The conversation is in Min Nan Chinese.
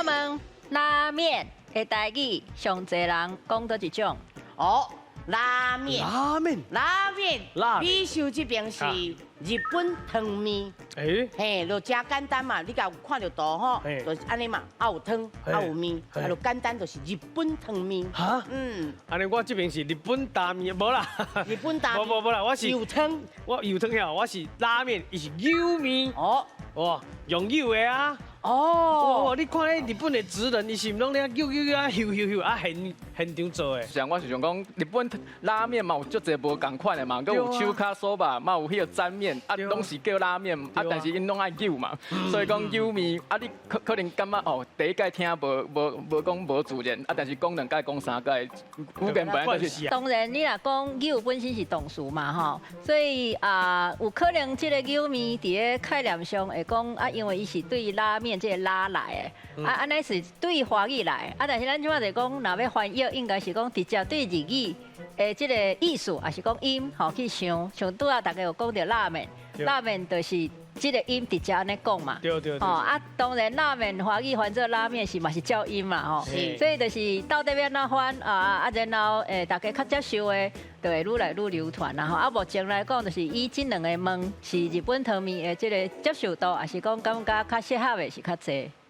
問拉麵的台語上濟人講佗一種？哦，拉麵，拉麵，拉麵，拉麵。美秀這邊是日本湯麵。嘿，就誠簡單嘛，你共有看著圖吼，就是按呢嘛，啊有湯，啊有麵，啊就簡單，就是日本湯麵。哈？嗯。按呢我這邊是日本大麵，無啦。日本大無無無啦，我是有湯，我有湯呀，我是拉麵，伊是牛麵。哇，用牛的啊。你看咧日本的職人，伊是毋攏咧扭扭扭啊，咻咻咻啊，現現場做的。像我是想講，日本拉麵嘛有足濟無仝款的嘛，閣有中華そば，嘛有彼個沾麵，啊，攏是叫拉麵，啊，但是𪜶攏愛扭嘛，所以講扭麵，啊，你可可能感覺哦，第一擺聽無無無講無自然，啊，但是講兩擺講三擺，語言本來就是。當然，你若講扭本身是動詞嘛，吼，所以啊，有可能這個扭麵佇咧概念上會講啊，因為伊是對拉麵這個拉來的，啊，按呢是對華語來，啊，但是咱這擺就講，若欲翻譯，應該是講直接對日語的這個意思，抑是講音，吼去想，像拄仔大家有講著拉麵，拉麵就是這個音直接按呢講嘛，對對。吼啊，當然拉麵華語翻做拉麵是嘛是照音嘛，吼，所以就是到底欲按怎翻啊啊，然後大家較接受的，就會愈來愈流傳啦吼。啊，目前來講，就是以這兩个問是日本湯麵的這個接受度，抑是講感覺較適合的是較濟。